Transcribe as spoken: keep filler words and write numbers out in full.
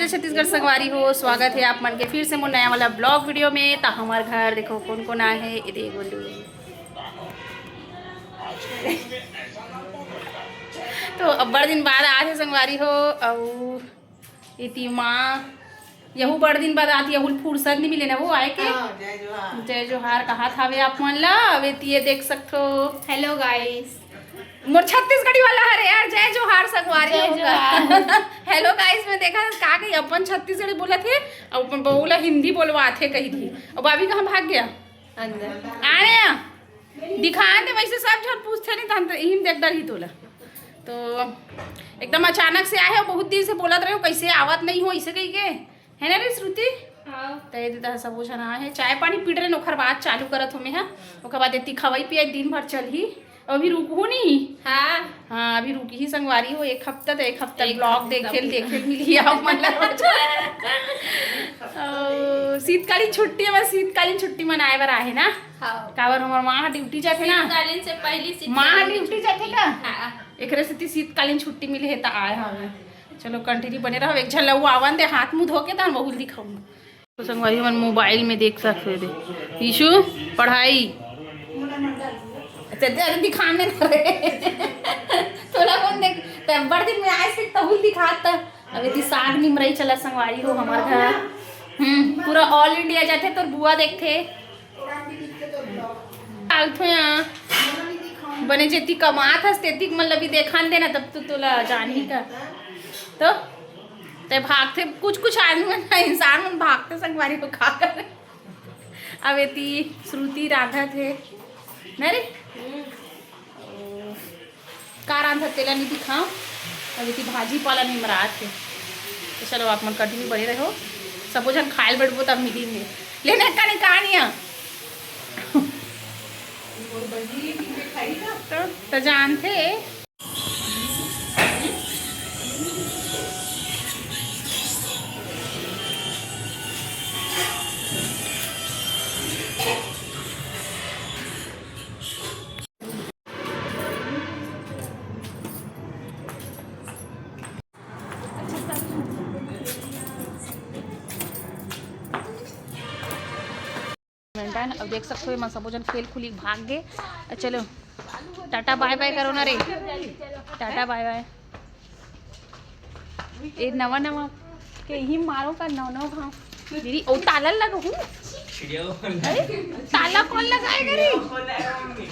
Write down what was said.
छत्तीसगढ़ संगवारी हो, स्वागत हे आप मन के फिर से मोर नया वाला ब्लॉग वीडियो में। त हमर घर देखो कोन कोन आए हे, ये दे बोलू। तो अब्बड़ दिन बाद आए हे संगवारी हो, अउ एती माँ यहू बड़ दिन बाद आती, यहू फुर्सत नहीं मिले ना वो आए के। हाँ, जय जोहार। जय जोहार कहा था वे आप मन ला, अबे तिये देख सकथो। हेलो गाइस। मोर छत्तीसगढ़ी वाला हरे यार, जय जोहार संगवारी जय होगा। जोहार। हेलो गाइस, मैं देखा का कही अपन छत्तीसगढ़ी बोलत हे, अब अपन बहू ला हिंदी बोलवात हे कही थी। अब अभी कहाँ भाग गया? अंदर। आ रहे हैं। दिखा दे, वैसे सब झन पूछते नहीं तहन तो इहिम देख डर ही तोला। तो एकदम अचानक से आए हो, बहुत दिन से बोलत रहे हो कैसे आवत नहीं हो, इसे कही के है ना रे श्रुति? हाँ। तो ये दीदा सब झन आए हैं, चाय पानी पी रहे हैं, ओखर बाद चालू करत हो मैं, हाँ। ओखर बाद इतनी खवाई पियाई दिन भर चलही, अभी रुकहू नहीं। हाँ। हाँ, अभी रुकही संगवारी हो एक हफ्ता, तो एक हफ्ता एक ब्लॉग हफ्ता देखे पूरा। देखे मिली आप मन ला। ओ, शीतकालीन छुट्टी है, बस शीतकालीन छुट्टी मनाए बर आहे ना। हाँ। काबर हमर माँ ड्यूटी जाथे ना। शीतकालीन से पहली शीतकालीन माँ की ड्यूटी छुट्टी। जाथे का? हाँ। एकरे सेती शीतकालीन छुट्टी मिले हे त आए हवे। चलो कंटिन्यू बने रहो, एक झन लऊ आवन दे, हाथ मुंह धो के तहन वहू ल दिखाऊं। तो संगवारी मन मोबाइल में देख सकते थे ईशु पढ़ाई। अच्छा, दे, अरे दिखाने ना रे। तोला कौन देख, ते बड़ दिन में आए से तहू ल दिखात। अब इतनी साग निमरई चला संगवारी हो हमर घर। हम्म, पूरा ऑल इंडिया जाथे तोर बुआ देखथे। आलथो यहाँ बने जेती कमात हस तेती मन ल भी देखान देना, तब तो तोला जानही का। तो ते भागथे कुछ कुछ आदमी मन, इंसान मन भागथे संगवारी हो का कर। अब एती श्रुति रांधत हे न रे। का रांधत तेला नहीं दिखाओ। अब एती भाजी पाला निमरात हे। तो चलो आप मन कंटिन्यू बने रहो, सबो झन खाए ल बैठबो तब मिली में लेने का नहीं कहानियाँ। तो, तो जानते अब देख सकते हो, एमन सबो झन खेल खुली भाग गए। चलो, टाटा बाय बाय करो ना रे, टाटा बाय बाय। ए नवा नवा के ही मारो का नौ नौ घाव। दीदी, ओ ताला लगा हूँ। चिड़िया को अरे, ताला कौन लगाएगा रे? चिड़िया को लगाएगा मम्मी।